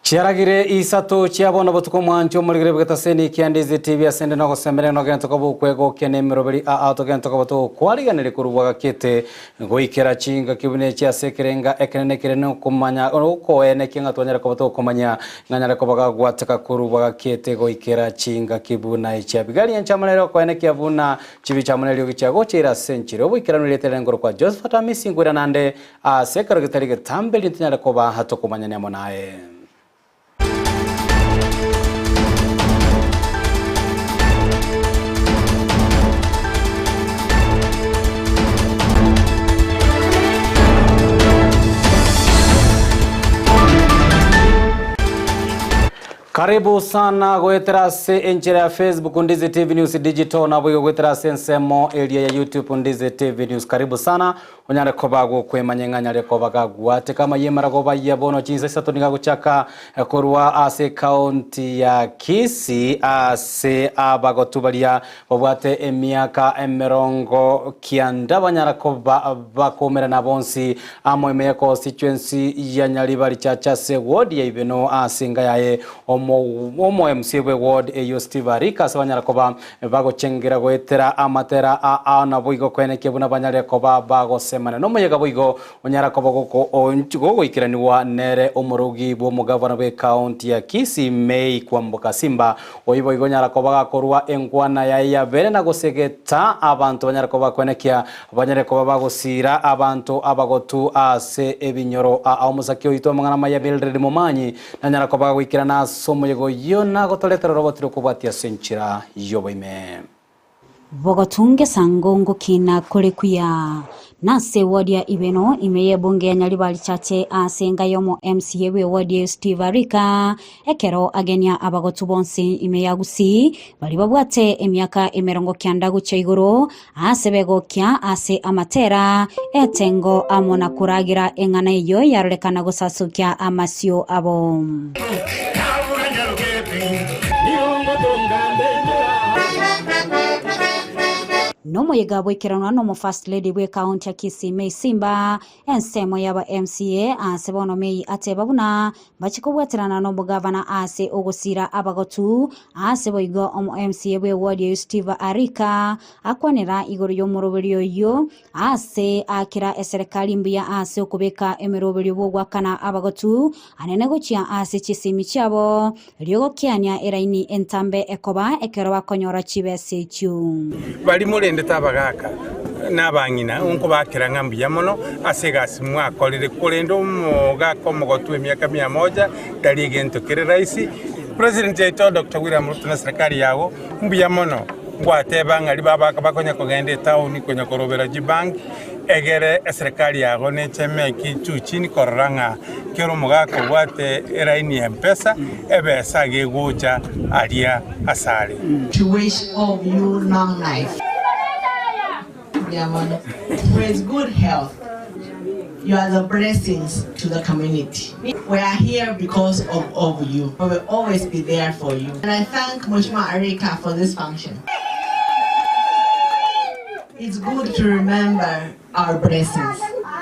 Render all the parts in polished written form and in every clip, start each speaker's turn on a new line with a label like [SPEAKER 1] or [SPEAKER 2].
[SPEAKER 1] Chiaragire isato chia bono botuko mwanche omorigere bw'egetaseni kia Ndizi TV ase ende nogosemeria nogento koba okwegokia na emeroberi aa togento koba togokwariganeria korwa bwagakete goikera chingaki buna echi ase ekerenga ekenene kere nokomanya okoenekia ng'a twanyare koba tokomanya ng'a nyare koba gagwateka korwa bwagakete goikera chingaki buna echi. Abigaili enchamo nere okoenekia buna chibicha amo neriogi chiagocheire ase enchera oboikeranu erieta riane nkorokwa Josephat Amisi nkoirana nde Ase ekero getari getambe riria ntonyare koba tokomanyania amo naye. Karibu sana goetera ase enchera ya Facebook Ndizi TV News Digital naboigo goetera ase ensemo eria ya YouTube Ndizi TV News. Karibu sana Onyare koba gokwemanya ng'a anyare koba gagwateka amayemara gobayia bono chinsa isato nigo agochaka korwa ase ekaunti ya Kisii ase abagotu baria babwate emiaka emerongo kianda banyara koba bakoumerana bonsi amo ime ye constituency ya Nyaribari Church ase ward ya Ibeno ase enga yaye omo MCA bwe ward eyio Steve Arika ase banyara koba Bagochengera goetera amatera aa naboigo koenekia buna banyare koba bagosemana nomoyega boigo onyara koba gogoikeranigwa nere omorogi bw'omogavana bw'ekaunti ya Kisii May Kwamboka Simba oyio boigo onyara koba gakorwa enkwana yaye ya bere na gosegeta abanto banyare koba bakoenekia banyare koba bagosiira abanto abagotu ase ebinyoro aa omosaki oito amang'ana amaya Mildred Momanyi Nanyara koba goikerana ase omoyega oyio na gotoretera oroboti rw'okobwatia ase enchera y'oboime.
[SPEAKER 2] Bogotunga esango ngokina kore kuya. Nase eward ya Ibeno ime y'ebunge ya Nyaribari Chache ase enga y'omo MCA bw'eward eyo Steve Arika ekero agenia abagotu bonsi ime ya Gusii baria babwate emiaka emerongo kianda gochia igoro Aase begokia ase amatera, etengo amo na koragira eng'ana eyio yarorekana gosasukia amasio abo. Nomoyega bw'ekeranwa nomo First Lady bw'ekaunti ya Kisii May Simba, ensemo y'aba MCA aase bono May ateba buna Mbachie kobwaterana nomogavana ase ogosiira abagotu, ase boigo omo MCA bw'eward eyio Steve Arika akwanera igoro y'omoroberio oyio ase akera eserekari mbuya ase okobeka emeroberio bw'ogoakana abagotu anene gochia ase chisimi chiabo riogokiania eraini entambe ekoba ekero bakonyora chibesa echio.
[SPEAKER 3] Baria morendete abagaaka na abang'ina, nkobakera ng'a mbuya mono ase egasi mwakorire, korende omogaka omogotu emiaka mia moja tari egento kere rahisi. President yaito Doctor William Ruto na serikali yago mbuya mono, ngwateba ng'a riba bakonya kogenda etaoni konya korobera chibank egere eserikali yago neche emeke juu chini korora ng'a kera omogaka obwate eraini ya mpesa ebesa iga egocha aria asare.
[SPEAKER 4] To wish all of you long life. Mbuya mono. With good health. You are the blessings to the community. We are here because of of you. We will always be there for you. And I thank Mheshimiwa Arika for this function. It's good to remember our blessings.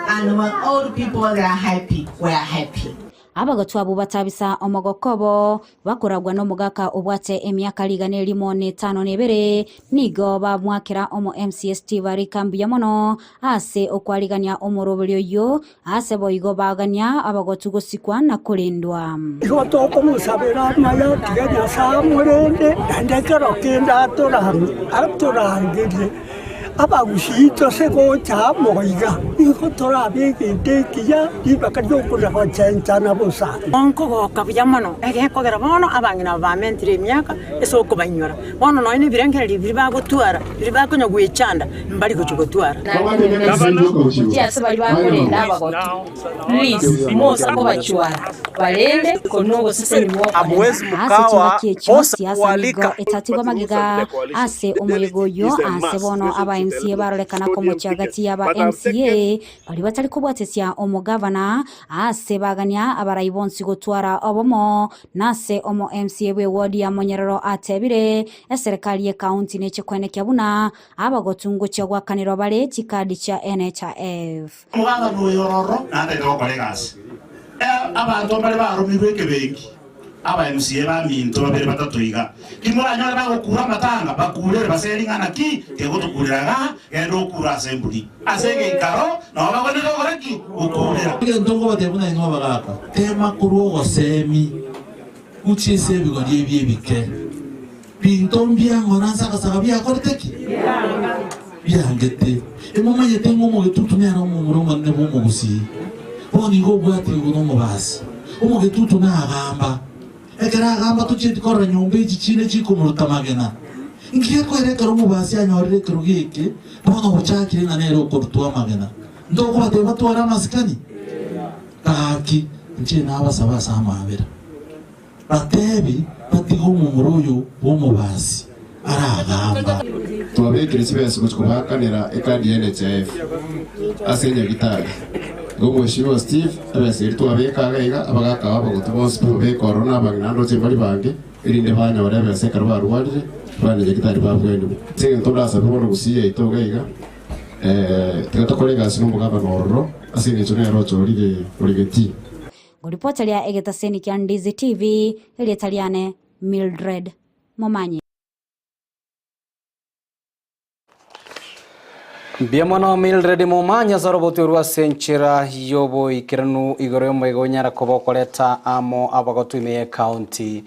[SPEAKER 4] And when old people they are happy, we are happy.
[SPEAKER 2] Abagotu abwo batabisa omogoko obo, bakoragwa nomogaka obwate emiaka rigana erimo na etano na ebere, nigo bamwakera omo MCA Steve Arika mbuya mono ase okwarigania omoroberio oyio, ase boigo bagania abagotu gosikwa na korendwa.
[SPEAKER 5] Igo tokomosabera amaya, tiga Nyasae amorende, naende ekero kende atorangerie. Abagusii tose gocha amo iga, nigo torabe egento ekiya, ribaga ri'okoria gochenchana bosa.
[SPEAKER 6] Nkogoka buya mono, egekogera bono abang'ina aba bamentire emiaka ase okobainyora. Bono nonya nebirengererio biria bagotwara, biria bakonya gwechanda, mbari gochia gotwara.
[SPEAKER 7] Gochia ase baria bakorenda abagotu, please mosa kobachwara, barende korwa nogosesenigwa okonene.
[SPEAKER 2] Ase chingaki echio siasa nigo etatigwa magega ase omoyega oyio ase bono aba MCA barorekana komochia gati y'aba MCA baria batari kobwatesia omogavana ase bagania abarai bonsi gotwara obomo nase omo MCA bw'eward ya Monyerero atebire eserekari y'ekaunti neche koenekia buna abagotu ngochia goakanerwa bare chikadi chia NHIF.
[SPEAKER 8] Omogabana oyo ororo natagete gokora egasi. Abanto mbare baromirwe ekebenki. Aba MCA baminto babere batato iga, timoranyore bagokura amatanga, bakurere baseri ng'a naki kegotokurera igaa, genda okure ase emburi, ase egeikaro nao bagwenerete gokora ki? Gokurera.
[SPEAKER 9] Egento nkobatebia buna inwe abagaaka, tema korwa ogosemi gochia ase ebigori ebi ebike. Binto mbiang'ora nsagasaga biakorete ki? Biangete. Imomanyete ng'a omogetutu nere omomura omonene bw'omogusii? Bono igo obwatirwe nomobasi. Omogetutu nagamba. Ekero agamba tochieti korora nyomba echi chinde chikomoruta magena. Inki gekoera ekero omobasi anyorire ekerogo eke, bono ogochakire ng'a nere okorutwa amagena? Ntokobatebia batware amasikani? Gaki, inche nabasabe ase amaabera. Batebi batige omomura oyo bw'omobasi aragamba.
[SPEAKER 10] Twabekire chibesa gochia kobaakanera ekadi ya NHIF ase enyagitari. Igo Mheshimiwa Steve, ebesa eria twabeka iga iga, abagaka aba abagotu bonsi pi babeke ororo na abang'ina ndoche mbari bange, erinde banyore ebesa ekero barwarire, bande nyagitari babwenigwe. Ase egento ndasabe bono gusii yaito iga iga, tiga tokore egasi na omogabana ororo, ase eng'encho nere ochorire ore getii.
[SPEAKER 2] Ngoripoteria egetaseni kia Ndizi TV, erieta riane Mildred Momanyi.
[SPEAKER 1] Mbuya mono Mildred Momanyi ase oroboti orwo ase enchera y'oboikeranu igoro y'omoigo onyara koba okoreta amo abagotu ime y'ecounty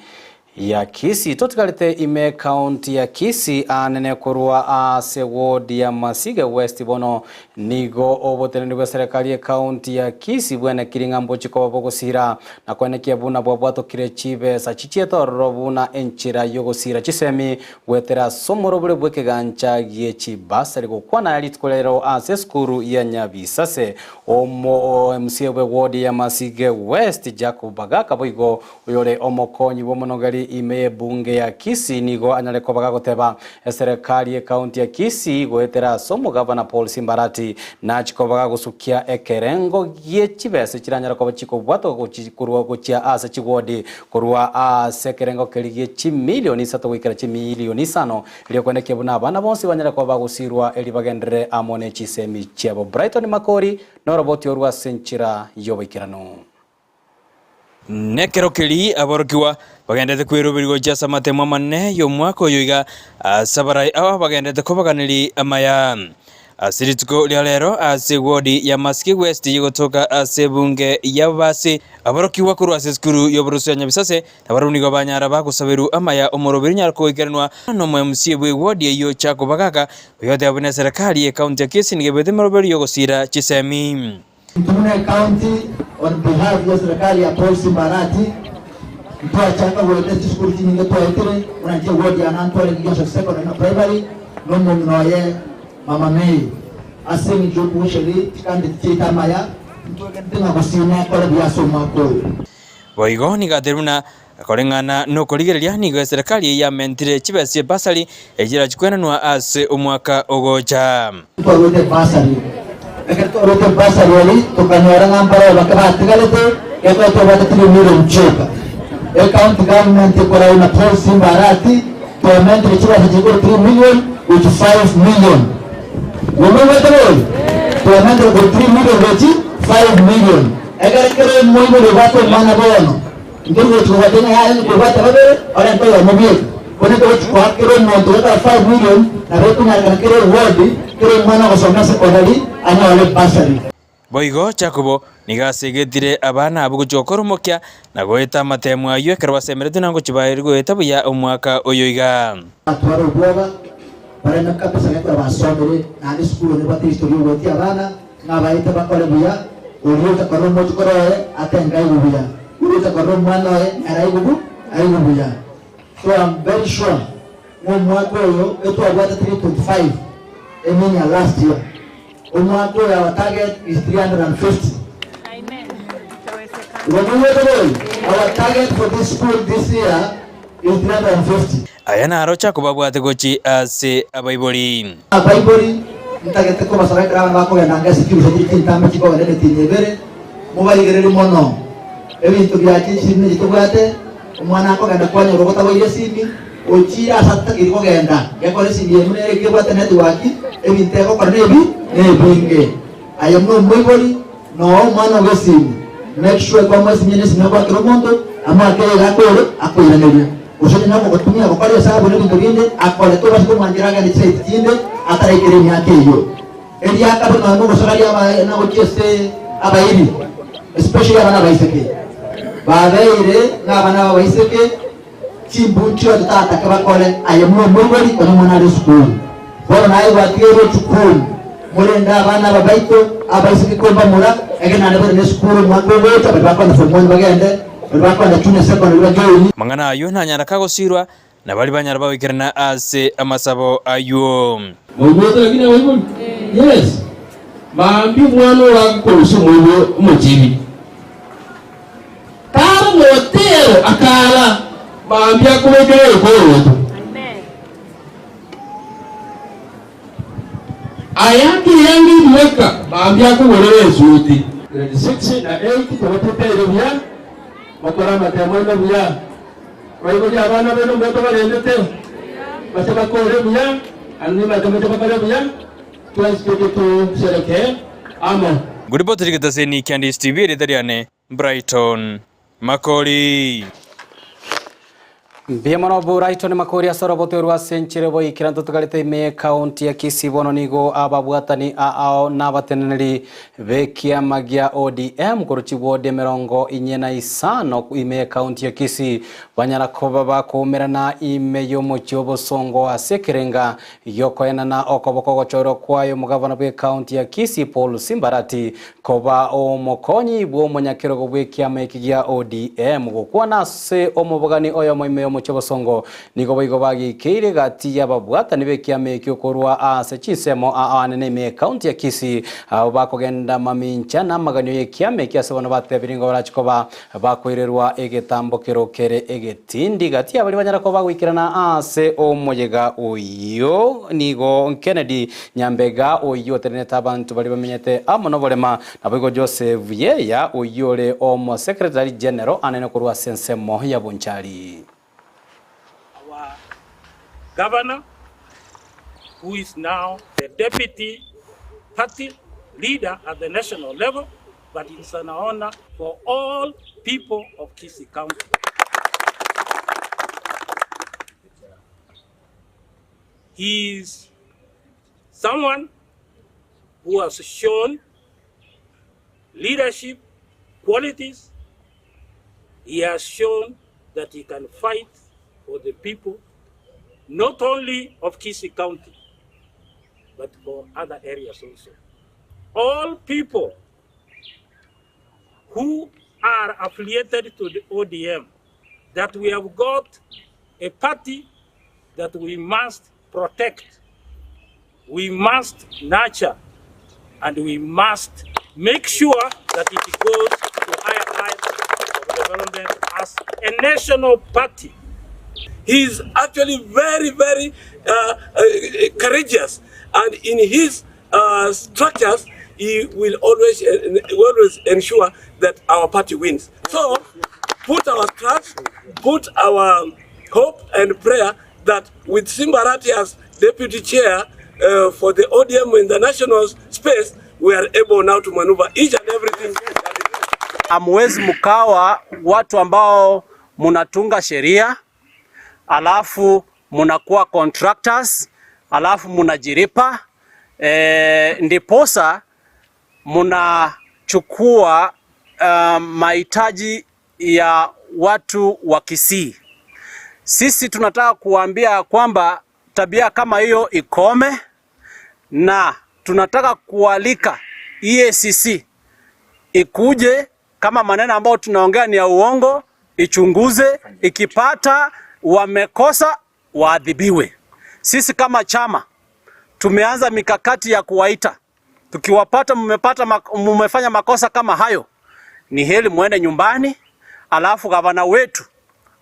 [SPEAKER 1] ya Kisii. Totigarete ime ekaunti ya Kisii aanene korwa ase ward ya Masige West bono nigo oboteneneri bwe serikali ekaunti ya Kisii bwenekiri ng'a mbochi koba bogosira na kwenekia buna bwabwatokire chibesa chichiete ororo buna enchera yogosira chisemi goetera ase omorobore bw'ekegancha gie chibasari gokwana aya rituko rero ase esukuru ya Nyabisase. Omo MCA bwe ward ya Masige West Jacob Bagaka boigo Oyore omokonyi bw'omonogeri ime y'ebunge ya Kisii nigo anyare koba gagoteba eserekari y'ekaunti ya Kisii goetera ase omogavana Paul Simbarati nachi koba gagosukia ekerengo gie chibesa chiranyare koba chikobwatwa korwa gochia ase chiwodi korwa ase ekerengo keria gie chimilioni isato goikera chimilioni isano erio kwenekia buna abana bonsi banyare koba bagosirwa erio bagenderere amo ne chisemi chiabo. Brighton Makori noroboti orwo ase enchera y'oboikeranu.
[SPEAKER 11] Nekero keria aborokigwa bagendete kweroberia gochia ase amatemo amanene y'omwaka oyo iga, ase abarai aba bagendete kobaganeria amaya. Ase rituko ria rero ase ewodi ya Masiki West yegotoka ase ebunge y'ababasi, aborokigwa korwa ase esukuru y'oboroso ya Nyabisase nabarabwo nigo banyara bagosaberwa amaya omoroberi onyare koikeranwa nomo MCA bw'ewodi eyio Jacob Bagaka, oyoteba buna eserekari y'ecounty ya Kisii nigo ebete emeroberi y'ogosira chisemi.
[SPEAKER 12] Intwe buna ecounty on behalf ye serikali ya Paul Simbarati ntwachaka goeta chisukuru chinyinge twaetire buna inche eward ya Nantware Joseph Secondary na Primary na omong'ina oye Mama May ase eng'encho yokogocheria chikandeti chiaito amaya ntwegenete ng'a gusii nekore buya ase omwaka oyo.
[SPEAKER 11] Boigo nigo atebirie buna koreng'ana nokorigereria nigo eserekari eye yamentire chibesa chi'ebasari echirachi kwenanwa ase omwaka ogocha.
[SPEAKER 12] Twarwete ebasari. Ekero twarwete ebasari eria, tokanyora ng'a mbareo bake batigarete, gekogera twabwate 3 million chioka. Ecounty government ekorau na Paul Simba Arati, twamentire chibesa chiria korwa 3 million gochia 5 million. Momoigwete bori? Twamentire korwa 3 million gochia 5 million. Ekero kera omoibori obwate omwana bono, Ntori gochia kobwata ng'a yaya nkobwata babere, orente oyomo bweka. Korende togochia koa kera omonto goetera 5 million, nabo ekonyarekana kera eward, kera omwana ogosoma esecondary anyore bursary.
[SPEAKER 11] Boigo Jakobo nigo asegetire abana abwo gochia gokora omokia na goeta amatemo ayio ekero basemeretwe na ngochia baeire goeta buya omwaka oyo iga.
[SPEAKER 12] Batware obwoba, bareme kabisa gekogera basomire naende esukuru nebwate history yogoetia abana. Ng'abaete bakore buya, oria ocha korora omochokoro oye atenge aigwe buya, oria ocha korora omwana oye nere aigwe bu aigwe buya. So I'm very sure ng'a omwaka oyo etwabwate 325 emini ya last year, omwaka oyo our target is 350. Igo moigwete bori? Our target for this school this year is 350.
[SPEAKER 11] Aya naro chakobabwate gochia ase abaibori.
[SPEAKER 12] Abaibori, ntagete kobasaba ekero abana bakogenda anga ase chirusa chire chintambe chikogenda emetienyi ebere, mobarigererie mono ebinto biache chisimi echi tobwate, omwana akogenda kwanyora ogotaboirie esimi, ochire ase atatakeiri kogenda, gekora esimi eye buna ere kebwate network, ebinto egokora nebi nebinge. Aye buna omoibori, noe omwana ogo esimi, make sure kwamoa esimi eye nesimi egoakera omonto. Amoakere iga akore, akoiraneria. Gose onye nokogotumia gokora esabu na ebinto binde, akore, tobasa komwanchera agende chisaiti chinde ataraikera emiaka eyio. Eria kabere nonya nogosoraria abana gochia ase abairi, especially abana abaiseke. Babeire ng'a abana aba abaiseke chimbuchio totatake bakore, aye buna omoibori onye omwana are esukuru. Bono naye gwatigeirwe echukumu, morende abana aba baito abaiseke kombamura, ekero naende bare nesukuru omwaka ogocha, baria bakoenda form one bagende, baria bakoenda junior secondary bajoini.
[SPEAKER 11] Amang'ana ayio nanyara kagosirwa, na baria banyara bagoikerana ase amasabo ayio.
[SPEAKER 13] Moigwete lakini abaibori? Yes. Mambia omwana ore agokorusia omoibo omochibi. Kare motero akara mambia akobekera egekoroto. Aya akeyanga ebiweka mambia akogorera esuti. Grade 6 na 8 tobateteire buya, mokore amatemo aino buya. Baibori abana baino mbuya tobarendete, bache bakore buya, naende nimanyete mbache bakore buya, twensi toche tosherekee amo.
[SPEAKER 11] Ngoripoteri getaseni kia Ndisi TV erieta riane Brighton Makori.
[SPEAKER 1] Mbuya mono Brighton Makori ase oroboto orwo ase enchera boikera ntotugarete ime y'ekaunti ya Kisii bono nigo ababwatani ao na abateneneri b'ekiama gia ODM korwa chiwodi emerongo inye na isano ime y'ekaunti ya Kisii banyara koba bakoumerana ime y'omochie obosongo ase ekerenga Giokoenana okoboko ogochorwa kwaye omogavana bw'ecounty ya Kisii Paul Simbarati koba omokonyi bw'omonyakerogo bw'ekiama eki gia ODM. Gokwana ase omobogani oyomo ime y'omochie obosongo nigo boigo bageikeire gati y'ababwatani b'ekiama ekio korwa ase chinsemo aanene ime y'ecounty ya Kisii abwo bakogenda mamincha namaganio y'ekiama eki ase bono batebirie nigo barachi koba Bakoirerwa egetambokero kere egetindi gati ya baria banyara koba goikerana ase omoyega oyio nigo Kennedy Nyambega oyio otenenete abanto baria bamenyete amo noborema, naboigo Joseph Yeya oyio ore omo Secretary General anene korwa ase ensemo ya Bonchari.
[SPEAKER 14] Our governor who is now the deputy party leader at the national level but it's an honor for all people of Kisii County. He is someone who has shown leadership qualities. He has shown that he can fight for the people, not only of Kisii County, but for other areas also. All people who are affiliated to the ODM, that we have got a party that we must protect, we must nurture, and we must make sure that it goes to higher heights of development as a national party.
[SPEAKER 15] He is actually very, very uh, uh, courageous, and in his uh, structures, he will always, uh, always ensure that our party wins. So, put our trust, put our hope and prayer that with Simbarati as deputy chair uh, for the ODM in the national space, we are able now to maneuver each and everything.
[SPEAKER 16] Hamwezi mkawa watu ambao munatunga sheria alafu munakuwa contractors alafu munajiripa e, ndiposa munachukua uh, mahitaji ya watu wa Kisii. Sisi tunataka kuambia kwamba tabia kama hiyo ikome, na tunataka kualika EACC ikuje, kama maneno ambayo tunaongea ni ya uongo, ichunguze, ikipata wamekosa waadhibiwe. Sisi kama chama tumeanza mikakati ya kuwaita, tukiwapata mmepata mmefanya makosa kama hayo, ni heri muende nyumbani, alafu gavana wetu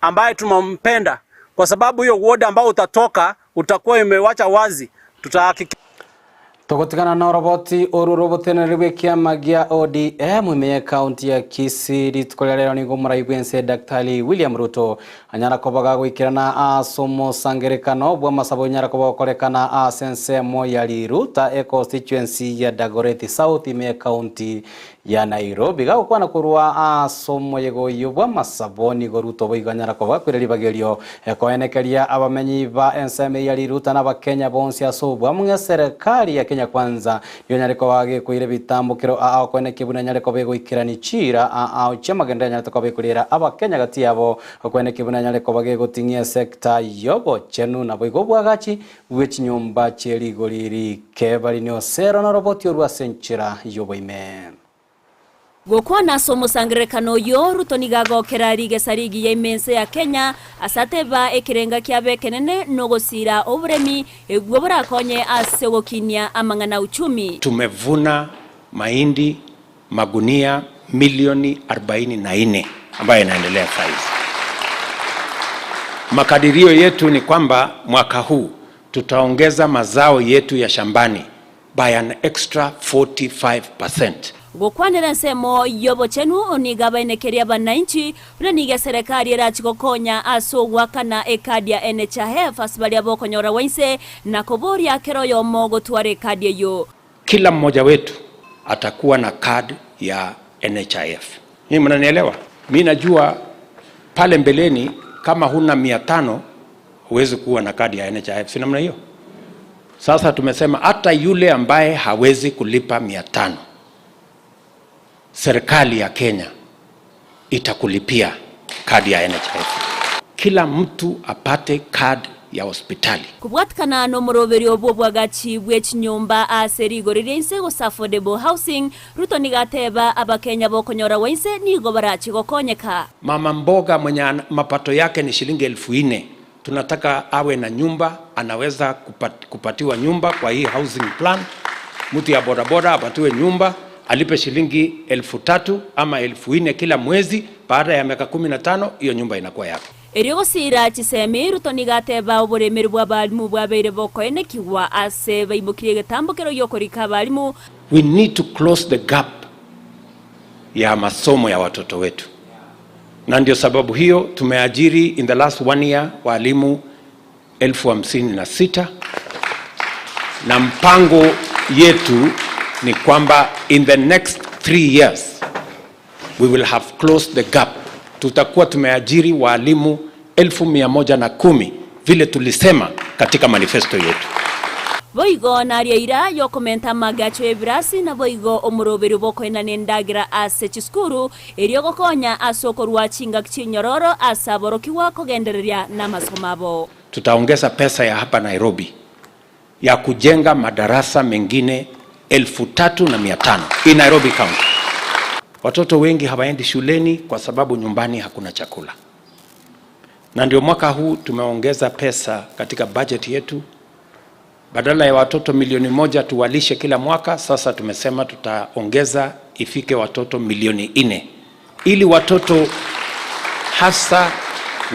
[SPEAKER 16] ambaye tunampenda, kwa sababu hiyo ward ambao utatoka utakuwa imewacha wazi, tutahakikisha
[SPEAKER 1] Togotigana na oroboti oru roboteneri bw'ekiama gia ODM ime y'ekaunti ya Kisii rituko ria rero nigo omorai bw'ense Daktari William Ruto anyara koba gagoikerana ase omosangerekano bw'amasabo onyara koba gokorekana ase ensemo ya Riruta econstituency ya Dagoretti South ime y'ekaunti. ya Nairobi. Gagokwana korwa ase omoyega oyio bw'amasabo nigo Ruto boigo anyara koba gakoira ribaga erio koenekeria abamenyi ba ensemo eyio ya Riruta na abakenya bonsi ase obwamo ng'a eserekari ya Kenya Kwanza nigo enyare koba gekoira ebitambokero ao koenekia buna enyare koba egoikerania chiira ao chi'amagenderero enyarete koba ekoriera abakenya gati yabo koenekia buna enyare koba gegoting'ia esekta y'obochenu naboigo obwagachi bwe chinyomba chie rigori rike barine osero noroboti orwo ase enchera y'oboime.
[SPEAKER 17] Gokwana ase omosangererekano oyio, Ruto nigo agokera rigesa rigiya ime ense ya Kenya ase ateba ekerenga kiabo ekenene nogosiira oboremi ebwo borakonye ase ogokinia amang'ana uchumi.
[SPEAKER 18] Tumevuna mahindi magunia milioni 44 ambayo inaendelea saizi. Makadirio yetu ni kwamba mwaka huu tutaongeza mazao yetu ya shambani by an extra 45%.
[SPEAKER 17] Gokwanera ensemo y'obochenu nigo abaenekeria abanainchi buna nigo eserekari erachi gokonya ase ogoakana ekadi ya NHIF ase baria bokonyora gwa inse na koboria kera oyomo gotwara ekadi eyio.
[SPEAKER 18] Kila mmoja wetu atakuwa na card ya NHIF. Nyinyi mnanielewa? Mi najua pale mbeleni kama huna 500 huwezi kuwa na kadi ya NHIF, si namna hiyo? Sasa tumesema hata yule ambaye hawezi kulipa 500, serikali ya Kenya itakulipia kadi ya NHIF. Kila mtu apate card ya hospitali.
[SPEAKER 17] Kobwatikana nomoroberio bw'obwagachi bwe chinyomba ase rigori ria inse gose affordable housing, Ruto nigo ateba abakenya bokonyora gwa inse nigo barachi gokonyeka.
[SPEAKER 18] Mama mboga mwenye mapato yake ni shilingi 4,000, tunataka awe na nyumba, anaweza kupatiwa nyumba kwa hii housing plan. Mtu ya bodaboda apatiwe nyumba, alipe shilingi 3,000 ama 4,000 kila mwezi. Baada ya miaka 15 hiyo nyumba inakuwa yake.
[SPEAKER 17] Erio gosiira chisemi, Ruto nigo ateba oboremeri bw'abalimu bwabeire bokoenekigwa ase baimokirie egetambokero gi'okorika abalimu.
[SPEAKER 18] We need to close the gap ya masomo ya watoto wetu, na ndio sababu hiyo tumeajiri in the last one year walimu 56,000 na mpango yetu ni kwamba in the next 3 years we will have closed the gap. Tutakuwa tumeajiri walimu 110,000 vile tulisema katika manifesto yetu.
[SPEAKER 17] Boigo naria ira yokomenta amagacho y'ebirasi na boigo omoroberio bokoenana endagira ase chisukuru erio gokonya ase okorwa chingaki chinyororo ase aborokigwa kogendereria na amasomo abo.
[SPEAKER 18] Tutaongeza pesa ya hapa Nairobi ya kujenga madarasa mengine 3,500 in Nairobi County. Watoto wengi hawaendi shuleni kwa sababu nyumbani hakuna chakula, na ndio mwaka huu tumeongeza pesa katika budget yetu. Badala ya watoto milioni 1 tuwalishe kila mwaka, sasa tumesema tutaongeza ifike watoto milioni 4 ili watoto hasa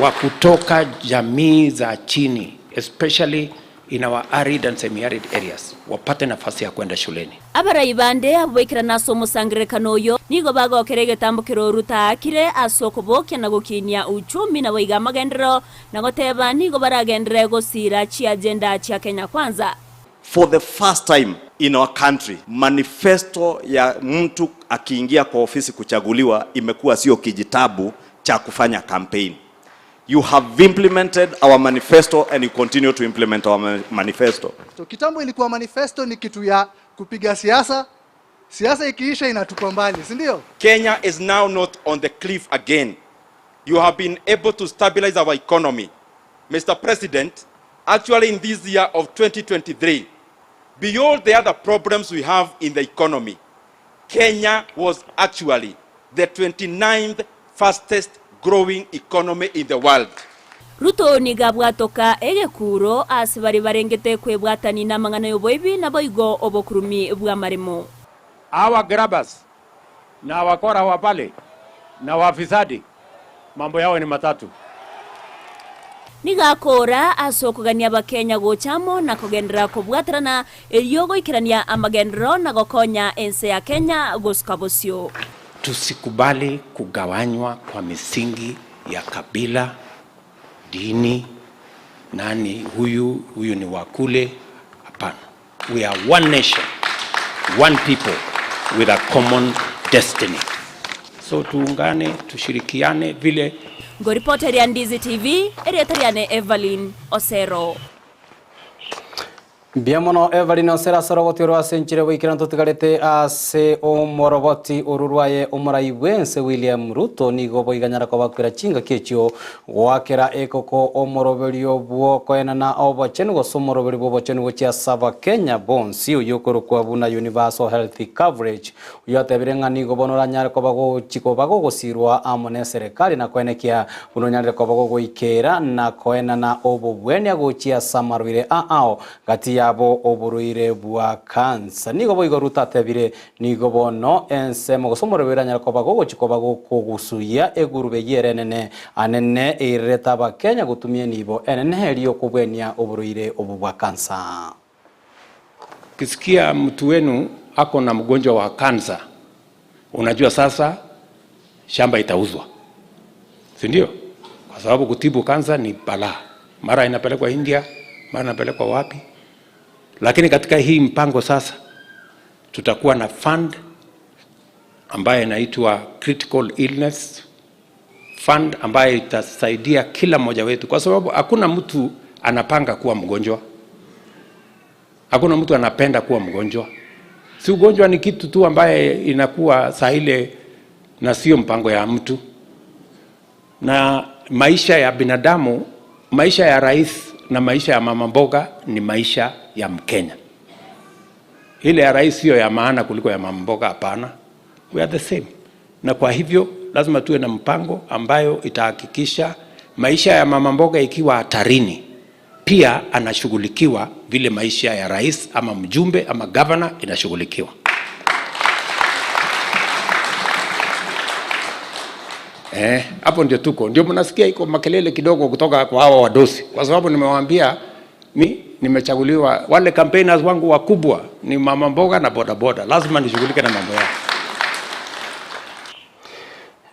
[SPEAKER 18] wa kutoka jamii za chini especially in our arid and semi-arid areas wapate nafasi ya kwenda shuleni.
[SPEAKER 17] Abarai bande abo baikera ase omosangererekano oyo nigo bagokera egetambokero Ruto aakire ase okobokia na gokinia uchumi na boiga amagenderero na goteba nigo baragendere gosira chiagenda chia Kenya Kwanza.
[SPEAKER 19] For the first time in our country, manifesto ya mtu akiingia kwa ofisi kuchaguliwa imekuwa sio kijitabu cha kufanya campaign. You have implemented our manifesto and you continue to implement our manifesto.
[SPEAKER 20] So kitambo ilikuwa manifesto ni kitu ya kupiga siasa, siasa ikiisha inatupa mbali, si ndio?
[SPEAKER 21] Kenya is now not on the cliff again. You have been able to stabilize our economy. Mr. President, actually in this year of 2023, beyond the other problems we have in the economy, Kenya was actually the 29th fastest growing economy in the world.
[SPEAKER 17] Ruto nigo abwatoka egekuro ase bari barengete kwebwatani na amang'ana y'oboibi na boigo obokurumi bwa maremo.
[SPEAKER 18] Hawa grabbers na wakora wa pale na wafisadi mambo yao ni matatu.
[SPEAKER 17] Nigakora ase okogania abakenya gochamo na kogendera kobwaterana erio goikerania amagendero na gokonya ense ya Kenya gosuka bosio.
[SPEAKER 18] Tusikubali kugawanywa kwa misingi ya kabila, dini, nani huyu, huyu ni wa kule. Hapana, we are one nation, one people with a common destiny. So tuungane, tushirikiane vile
[SPEAKER 17] Ngoripoteria Ndizi TV, erieta riane Evelyn Osero.
[SPEAKER 1] Mbuya mono Evelyn Osero ase orogoti oro ase enchera goikera ntotigarete ase omoroboti oro rwaye omorai bwense William Ruto nigo boiganyara kobakwera chingaki echio goakera ekoko omoroberio bw'okoenana obochenu gose omoroberio bw'obochenu gochia ase abakenya bonsi oyio okorokwa buna Universal Health Coverage Oyio atebire ng'a nigo bono oranyare koba gochi koba gogosirwa amo neserekari na koenekia buna onyarire koba gogoikeera na koenana obobwenia gochia ase amarwaire aao gati yabo oborwaire bwa kansa. Nigo boigo Ruto atebire, Nigo bono ensemo gose omorwebe eranyare koba gogochi koba gokogusuia egurube eyio ere enene anene eirerete abakenya gotumia enibo enene erio okobwenia oborwaire obo bwa kansa.
[SPEAKER 18] Ukisikia mtu wenu ako na mgonjwa wa kansa, unajua sasa shamba itauzwa, si ndio? Kwa sababu kutibu kansa ni balaa, mara inapelekwa India, mara inapelekwa wapi. Lakini katika hii mpango sasa tutakuwa na fund ambayo inaitwa critical illness fund ambayo itasaidia kila mmoja wetu, kwa sababu hakuna mtu anapanga kuwa mgonjwa. Hakuna mtu anapenda kuwa mgonjwa. Si ugonjwa ni kitu tu ambaye inakuwa saa ile na sio mpango ya mtu. Na maisha ya binadamu, maisha ya rais na maisha ya mama mboga ni maisha ya Mkenya. Ile ya rais sio ya maana kuliko ya mama mboga, hapana. We are the same. Na kwa hivyo lazima tuwe na mpango ambayo itahakikisha maisha ya mama mboga ikiwa hatarini, pia anashughulikiwa vile maisha ya rais ama mjumbe ama gavana inashughulikiwa. Eh, hapo ndio tuko, ndio mnasikia iko makelele kidogo kutoka kwa hawa wadosi, kwa sababu nimewaambia mi nimechaguliwa, wale campaigners wangu wakubwa ni mama mboga na bodaboda, lazima nishughulike na mambo yao.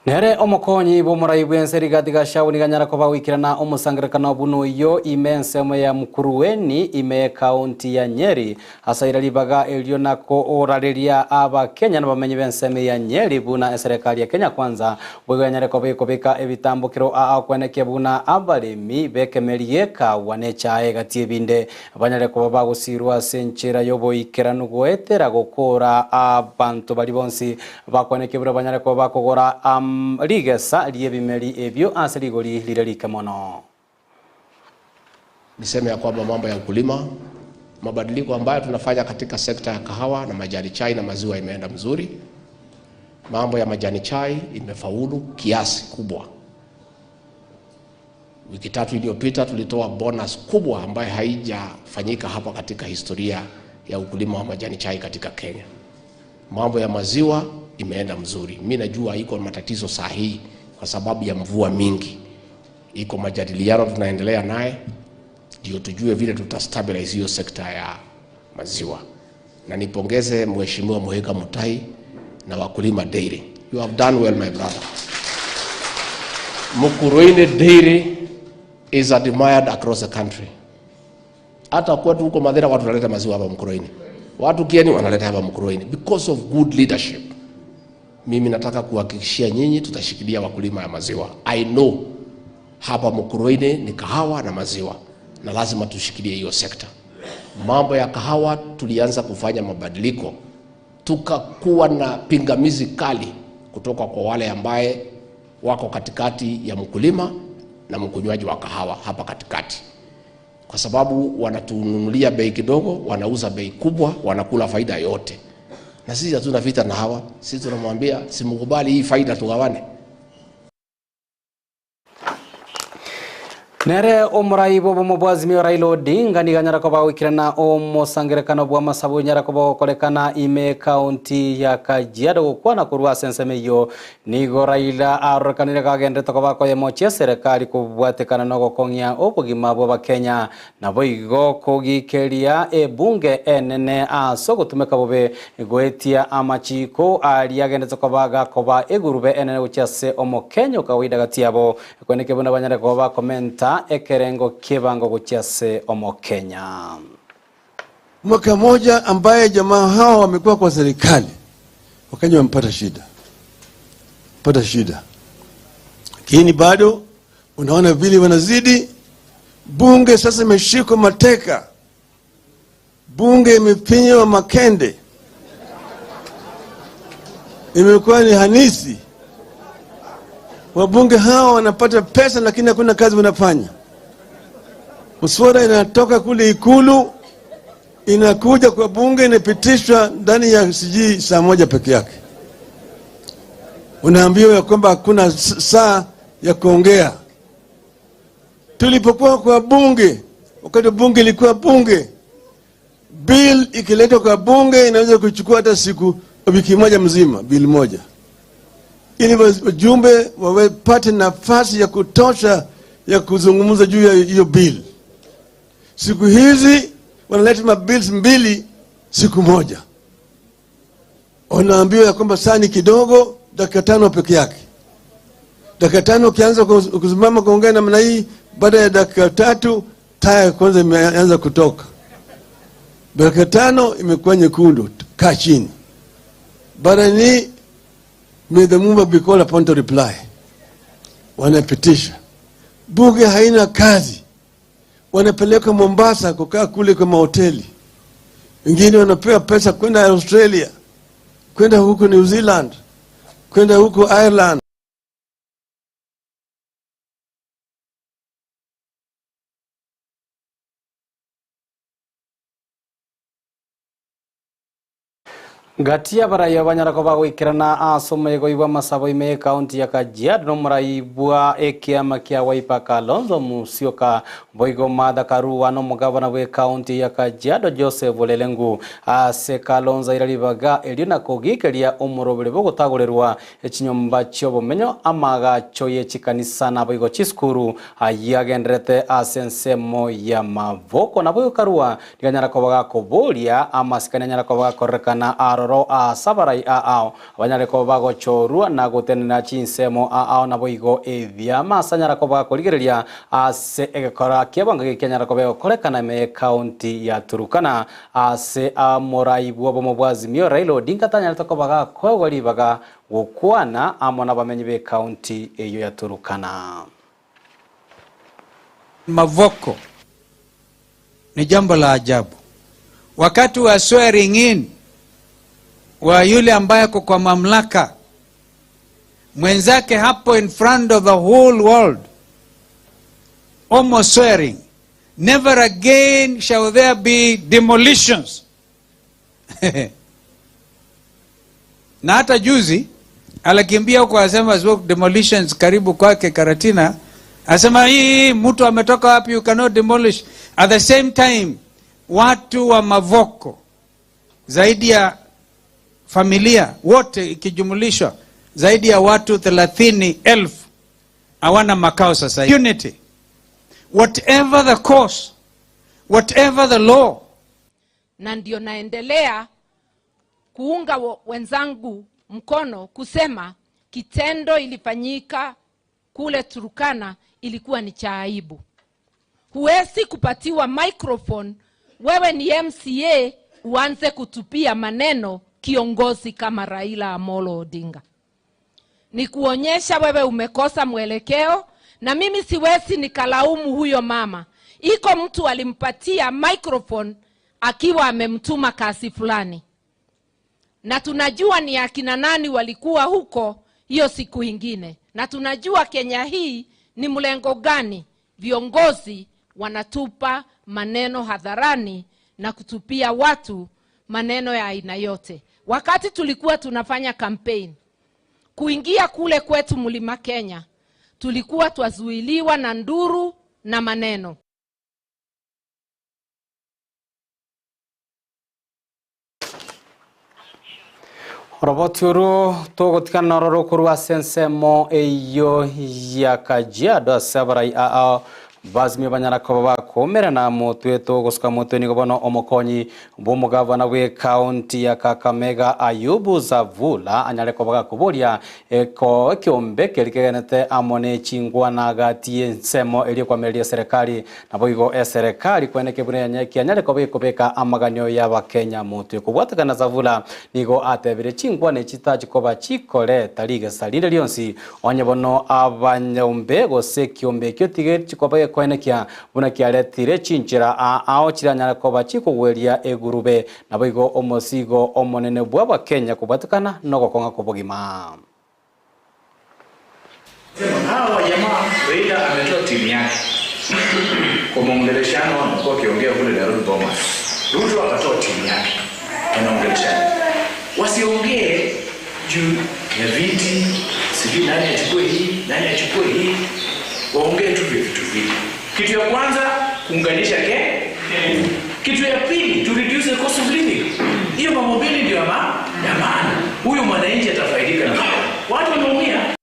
[SPEAKER 1] Nere omokonyi bw'omorai bw'ense Rigathi Gachagua nigo anyara koba goikerana omosangererekano buna oyio ime ensemo ya Mukurweini ime ekaunti ya Nyeri asaire ribaga erio na korareria abakenya na abamenyi b'ensemo ya Nyeri buna eserekari ya Kenya Kwanza boigo yanyare koba ekobeka ebitambokero aa kwenekia buna abaremi b'ekemeri g'ekawa na echae egati ebinde banyare koba bagosirwa ase enchera y'oboikeranu goetera gokora abanto baria bonsi Bakwaneke buna banyare koba bakogora rigesa ri'ebimeri ebio ase rigori rire rike mono.
[SPEAKER 3] Niseme ya kwamba mambo ya ukulima, mabadiliko ambayo tunafanya katika sekta ya kahawa na majani chai na maziwa imeenda mzuri. Mambo ya majani chai imefaulu kiasi kubwa. Wiki tatu iliyopita tulitoa bonus kubwa ambayo haijafanyika hapa katika historia ya ukulima wa majani chai katika Kenya. Mambo ya maziwa imeenda mzuri. Mimi najua iko matatizo saa hii kwa sababu ya mvua mingi, iko majadiliano tunaendelea naye ndio tujue vile tutastabilize hiyo sekta ya maziwa. Na nipongeze Mheshimiwa Muhika Mutai na Wakulima Dairy. You have done well my brother. Mukurweini Dairy is admired across the country. Hata kwetu huko Mathira watu wanaleta maziwa hapa Mukurweini. Watu Kieni wanaleta hapa Mukurweini because of good leadership. Mimi nataka kuhakikishia nyinyi tutashikilia wakulima ya maziwa. I know hapa Mukurweini ni kahawa na maziwa na lazima tushikilie hiyo sekta. Mambo ya kahawa tulianza kufanya mabadiliko, tukakuwa na pingamizi kali kutoka kwa wale ambaye wako katikati ya mkulima na mkunywaji wa kahawa hapa katikati, kwa sababu wanatununulia bei kidogo, wanauza bei kubwa, wanakula faida yote. Na sisi hatuna vita na hawa, sisi tunamwambia simkubali hii faida, tugawane.
[SPEAKER 1] Nere omorai bw'obomo bwa Azimio Raila Odinga nigo anyara koba goikerana omosangerekano bw'amasabo onyara koba gokorekana ime ekaunti ya Kajiado gokwana korwa ase ensemo eyio. Nigo Raila arorekanire kagenderete koba akoyemochia eserekari kobwatekana na ogokong'ia obogima bw'Abakenya Naboigo kogikeria ebunge enene ase ogotumeka bobe goetia amachiiko aria agendete koba gakoba egurube enene gochia ase omokenya o kawaida gati yabo, kweneke buna banyare koba bakomenta ekerengo ki'ebango gochia ase omokenya.
[SPEAKER 22] Mwaka moja ambaye jamaa hawa wamekuwa kwa serikali, Wakenya wamepata shida.
[SPEAKER 4] Pata shida, lakini bado unaona vile wanazidi. Bunge sasa imeshikwa mateka, bunge imepinywa makende, imekuwa ni hanisi. Wabunge hawa wanapata pesa, lakini hakuna kazi wanafanya. Mswada inatoka kule Ikulu inakuja kwa bunge, inapitishwa ndani ya sijui saa moja peke yake. Unaambiwa ya kwamba hakuna saa ya kuongea. Tulipokuwa kwa bunge, wakati bunge ilikuwa bunge, bill ikiletwa kwa bunge inaweza kuchukua hata siku wiki moja mzima, bill moja, ili wajumbe wapate nafasi ya kutosha ya kuzungumza juu ya hiyo bill. Siku hizi wanaleta mabills mbili siku moja, wanaambiwa ya kwamba saa ni kidogo, dakika tano peke yake. Dakika tano ukianza kusimama kuongea namna hii, baada ya dakika tatu taya kwanza imeanza kutoka. Dakika tano imekuwa nyekundu, kaa chini. Baada ni may the mover be called upon to reply. Wanapitisha bunge haina kazi, wanapeleka Mombasa kukaa kule kwa mahoteli, wengine wanapewa pesa kwenda Australia, kwenda huko New Zealand, kwenda huko Ireland.
[SPEAKER 1] Gati y'abarai abanyara koba goikerana ase omoyega bwa amasabo ime y'ekaunti ya Kajiado na omorai bwa ekiama kia Wiper Kalonzo Musyoka boigo Martha Karua na omogavana bwa ekaunti ya Kajiado Joseph Ole Lenku ase Kalonzo aira ribaga erio na kogikeria omorobere bogotagorerwa echinyomba chiobomenyo amagacho ye chikanisa na boigo chisukuru ayio agenderete ase ensemo ya Mavoko nabo Karua niganyara koba gakoboria amasikani anyara koba gakorekana aroro ase abarai ao abanyare koba bagochorwa na gotenena chinsemo ao nabo igo ebiama ase anyara koba gakorigereria ase egekora kiabanga geki anyara koba egokorekana ime ekaunti ya Turukana ase amorai bwa obomo bwa Azimio Raila Odinga tanyarete koba gakoegwa ribaga gokwana amo na abamenyi ba ekaunti eyo ya Turukana.
[SPEAKER 22] Mavoko ni jambo la ajabu. Wakati wa swearing in wa yule ambaye ako kwa mamlaka mwenzake hapo in front of the whole world almost swearing, never again shall there be demolitions. Na hata juzi alikimbia huko asema smoke demolitions karibu kwake Karatina, asema hii mtu ametoka wapi, you cannot demolish. At the same time watu wa Mavoko zaidi ya familia wote ikijumulishwa zaidi ya watu 30,000 hawana makao sasa. Unity, whatever the cost, whatever the law.
[SPEAKER 23] Na ndio naendelea kuunga wenzangu mkono kusema kitendo ilifanyika kule Turkana ilikuwa ni cha aibu. Huwezi kupatiwa microphone, wewe ni MCA uanze kutupia maneno kiongozi kama Raila Amolo Odinga. Ni kuonyesha wewe umekosa mwelekeo, na mimi siwezi nikalaumu huyo mama. Iko mtu alimpatia microphone akiwa amemtuma kazi fulani, na tunajua ni akina nani walikuwa huko hiyo siku ingine, na tunajua Kenya hii ni mlengo gani viongozi wanatupa maneno hadharani na kutupia watu maneno ya aina yote. Wakati tulikuwa tunafanya campaign, kuingia kule kwetu Mlima Kenya, tulikuwa twazuiliwa na nduru na maneno.
[SPEAKER 1] Oroboti oro togotigana nororo korwa ase ensemo eyio ya Kajiado ase abarai ao. Basimio banyara koba bakomerana motwe togosuka motwe nigo bono omokonyi bw'omogavana bw'ekaunti ya Kakamega Ayubu Savula anyare koba gakoboria eko ekiombe keri kegenete amo ne chingwana gati y'ensemo eria ekwamereria eserekari naboigo eserekari kweneke buna yanye kianyare koba gekobeka amaganio y'abakenya motwe. Kobwatekana Savula nigo atebire chingwana echi chitachikoba chikoreta rigesa rinde rionsi Onye bono abanyombe gose ekiombe ekio tigechi koba gekoenekia buna kiaretire chinchera ao chiranyare koba chikogweria egurube, naboigo omosigo omonene bw'Abakenya kobwatekana nogokong'a kw'obogima.
[SPEAKER 5] Hawa jamaa Raila ametoa timu yake kwa maongeleshano, wamekuwa wakiongea kule Nairobi Bomas. Ruto akatoa timu yake, wanaongeleshana, wasiongee juu ya viti, sijui nani achukue hii, nani achukue hii, waongee tu vya vitu vili. Kitu ya kwanza kuunganisha ke, kitu ya pili to reduce the cost of living. Hiyo mambo mbili ndio ya ma- ya maana. Huyu mwananchi atafaidika na watu wameumia.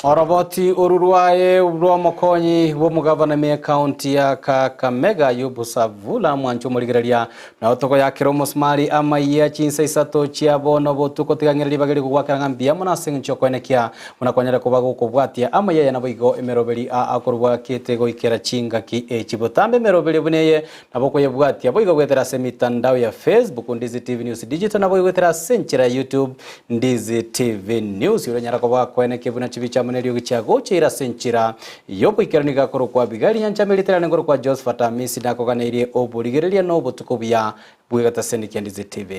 [SPEAKER 1] Oroboti oru rwaye rw'omokonyi bw'omogavana me ekaunti ya Kakamega Ayubu Savula mwancho omorigereria nao togoyakera omosumari amaiya chinsa isato chia bono botuko tigang'ereria ribaga rigogwakera ng'a mbuya mono ase eng'encho yokoenekia buna kwanyare koba gokobwatia amaiya aya naboigo emeroberi aa akorwa goikera chingaki echi botambe emeroberi buna eye nabo okoyebwatia boigo goetera ase emitandao ya Facebook Ndizi TV News Digital nabo goetera ase enchera ya YouTube Ndizi TV News oranyara koba koenekia buna chibicha amo neriogi chiagocheire ase enchera yoboikeranu iga korokwa Abigaili Nyanchama eriterane korokwa Josephat Amisi nakoganeirie oborigereria na obotuko buya bw'egetaseni kia Ndizi TV.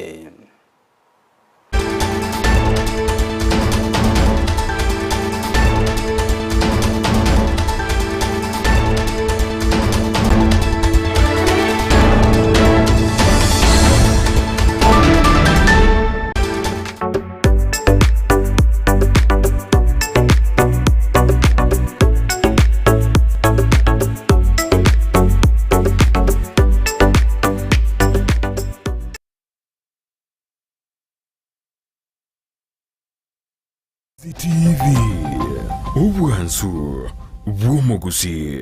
[SPEAKER 6] TV, obwansu bw'omogusii.